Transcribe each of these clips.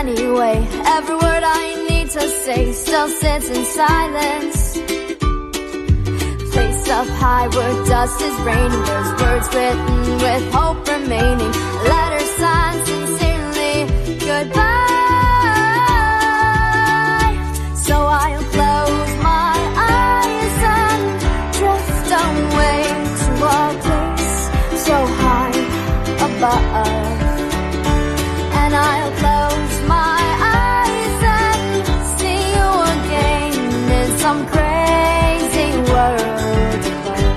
Anyway, every word I need to say still sits in silence. Placed up high where dust is raining, there's words written with hope remaining. A letter signed sincerely, goodbye. So I'll close my eyes and drift away to a place so high above. And I'll close my eyes and see you again in some crazy world above.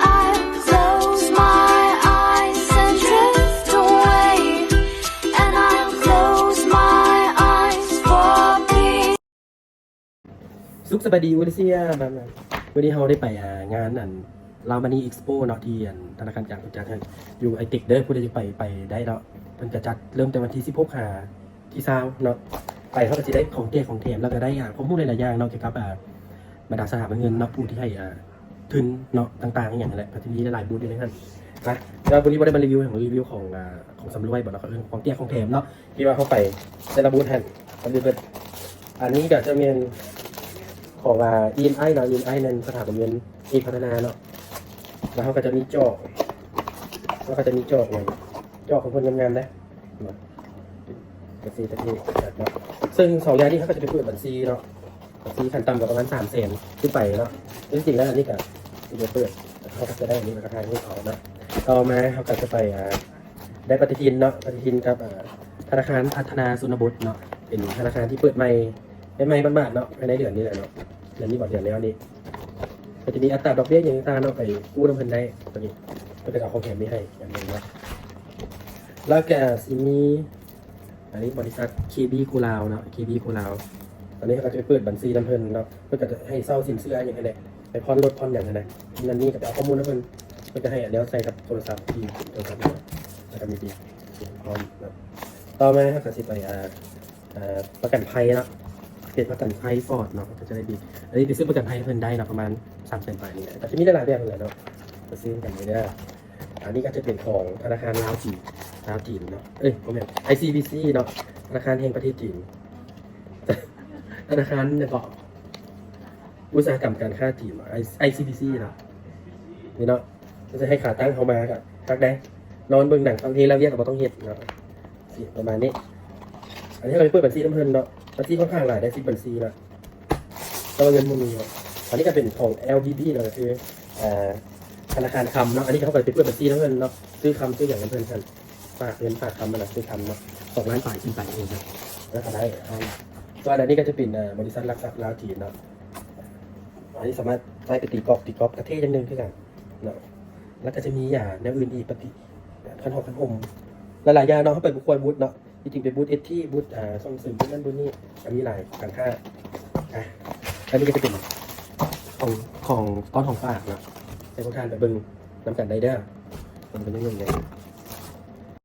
I'll close my eyes and drift away, and I'll close my eyes for peace. ສຸກສະບາຍດີ ເອເຊຍ ບາງ ມື້ນີ້ເຮົາໄດ້ໄປ ອ່າ ງານ ອັນ Lao Money Expo ເນາະ ທີ່ ອັນ ທະນາຄານກາງເພິ່ນຈັດໃຫ້ຢູ່ໄອເຕັກເດີ. ຜູ້ໃດຢາກໄປ ໄປໄດ້ເນາະ ເພິ່ນກະຈັດເລີ່ມແຕ່ວັນທີສິບຫົກຫາ ທີຊາວເນາະ. ໄປເຮົາກະຊິໄດ້ຂອງແຈກຂອງແຖມ ແລ້ວກະໄດ້ ອ່າ ຄວາມຮູ້ຫຼາຍໆຢ່າງເນາະ ກ່ຽວກັບ ອ່າ ບັນດາສະຖາບັນເງິນເນາະ ຜູ້ທີ່ໃຫ້ ອ່າ ທຶນເນາະ ຕ່າງໆອີ່ຫຍັງຫັ້ນແຫຼະ ກະຈະມີຫຼາຍໆບູດຢູ່ໃນຫັ້ນນະ. ແຕ່ວ່າມື້ນີ້ບໍ່ໄດ້ມາຣີວິວຫຍັງ ຣີວິວຂອງ ອ່າ ຂອງສຳລວຍບໍເນາະ ເຂົາເອີ້ນຂອງແຈກຂອງແຖມເນາະ ທີ່ວ່າເຮົາໄປແຕ່ລະບູດຫັ້ນ. ອັນນີ້ກະຈະແມ່ນຂອງ ອ່າ ອີເອັມໄອ ເນາະ ອີເອັມໄອ ແມ່ນສະຖາບັນເງິນເອກພັດທະນາເນາະ. ແລ້ວເຮົາກະຈະມີຈອກ ເຮົາກະຈະມີຈອກ ຈອກຂອງເພິ່ນງາມໆເດ້. ເນາະ ກາເຟ ກາເຟ ເນາະ. ເຊິ່ງສອງຢ່າງນີ້ເຮົາກະຈະໄປເປີດບັນຊີເນາະ ບັນຊີຂັ້ນຕ່ຳກະປະມານສາມແສນຂຶ້ນໄປເນາະ. ແຕ່ທີ່ຈິງແລ້ວອັນນີ້ກະຊິໄປເປີດ ເຮົາກະຈະໄດ້ອັນນີ້ ແລ້ວກະຖ່າຍຮູບເອົາເນາະ. ຕໍ່ມາເຮົາກະຈະໄປ ອ່າ ໄດ້ປະຕິທິນເນາະ ປະຕິທິນກັບ ອ່າ ທະນາຄານພັດທະນາຊົນນະບົດເນາະ ເປັນທະນາຄານທີ່ເປີດໃໝ່ ໃໝ່ໆບາດໆເນາະ ພາຍໃນເດືອນນີ້ແຫຼະເນາະ ເດືອນນີ້ບໍ ເດືອນແລ້ວນີ້. ກະຈະມີອັດຕາດອກເບ້ຍຫຍັງຕ່າງໆເນາະ ໄປກູ້ນຳເພິ່ນໄດ້. ໂຕນີ້ເພິ່ນກະເອົາຂອງແຖມນີ້ໃຫ້ອັນໜຶ່ງເນາະ. ແລ້ວກະຊິມີ ອັນນີ້ບໍລິສັດ ເຄບີ ໂກລາວ ເນາະ ເຄບີ ໂກລາວ. ອັນນີ້ເຮົາກະຈະໄປເປີດບັນຊີນຳເພິ່ນເນາະ ເພິ່ນກະຈະໃຫ້ເຊົ່າສິນເຊື່ອຫຍັງຫັ້ນແຫຼະ ໄປຜ່ອນລົດຜ່ອນຫຍັງຫັ້ນນະ. ນັ້ນນີ້ກະໄປເອົາຂໍ້ມູນນຳເພິ່ນ ເພິ່ນກະໃຫ້ແນວໃສ່ກັບໂທລະສັບ ທີ່ໂທລະສັບເນາະ ແລ້ວກະມີບິນພ້ອມເນາະ. ຕໍ່ມາເຮົາກະຊິໄປ ອ່າ ອ່າ ປະກັນໄພເນາະ ເປັນປະກັນໄພຟອດເນາະ ກະຈະໄດ້ບິນ. ອັນນີ້ໄປຊື້ປະກັນໄພໃຫ້ເພິ່ນໄດ້ເນາະ ປະມານສາມແສນປາຍນີ້ແຫຼະ ກະຈະມີຫຼາຍໆແບບຫັ້ນແຫຼະເນາະ ໄປຊື້ນຳກັນເລີຍເດີ. ອັນນີ້ກະຈະເປັນຂອງທະນາຄານລາວຈີນ ລາວຈີນເນາະ ເອີຍ ບໍ່ແມ່ນ ໄອຊີບີຊີເນາະ ທະນາຄານແຫ່ງປະເທດຈີນ ທະນາຄານຫຍັງເກາະ ອຸດສາຫະກຳການຄ້າຈີນ ໄອ ໄອຊີບີຊີເນາະ. ນີ້ເນາະ ກະຈະໃຫ້ຂາຕັ້ງເຮົາມາກະຄັກໄດ໋ ນອນເບິ່ງໜັງຟັງເພງ ລາວວຽກກະບໍ່ຕ້ອງເຮັດເນາະ ຊິປະມານນີ້. ອັນນີ້ເຮົາກະໄປເປີດບັນຊີນຳເພິ່ນເນາະ ບັນຊີຂ້ອນຂ້າງຫຼາຍໄດ໋ ສິບບັນຊີລະ. ແຕ່ວ່າເງິນບໍ່ມີເນາະ. ອັນນີ້ກະເປັນຂອງ ແອລບີບີ ເນາະ ກະຄື ອ່າ ທະນາຄານຄຳເນາະ. ອັນນີ້ເຮົາກະໄປເປີດບັນຊີນຳເພິ່ນເນາະ ຊື້ຄຳຊື້ຫຍັງນຳເພິ່ນຫັ້ນ ຝາກເງິນຝາກຄຳຫັ້ນນະ ຊື້ຄຳເນາະ ສອງລ້ານປາຍຂຶ້ນໄປເອງເນາະ ແລ້ວກະໄດ້. ສ່ວນອັນນີ້ກະຈະເປັນ ເອີ ບໍລິສັດຫຼັກຊັບລາວຈີນເນາະ. ອັນນີ້ສາມາດໃຊ້ໄປຕີກອບ ຕີກອບກະເທ່ຢ່າງໜຶ່ງຄືກັນເນາະ. ແລ້ວກະຈະມີ ອ່າ ແນວອື່ນອີກ ປະຕິ ຄັນຫອມ ຄັນຫົມ ຫຼາຍໆຢ່າງເນາະ. ເຮົາໄປບຸກຄວຍບູດເນາະ ທີ່ຈິງເປັນບູດເອັດທີ ບູດ ອ່າ ສົ່ງເສີມ ບູດນັ້ນບູດນີ້ ກະມີຫຼາຍການຄ້າ. ອ່ະ ອັນນີ້ກະຈະເປັນຂອງ ຂອງຕ້ອນຂອງຝາກເນາະ ໃຫ້ພວກທ່ານໄປເບິ່ງນຳກັນໄດ້ເດີ ມັນເປັນຈັ່ງໃດ.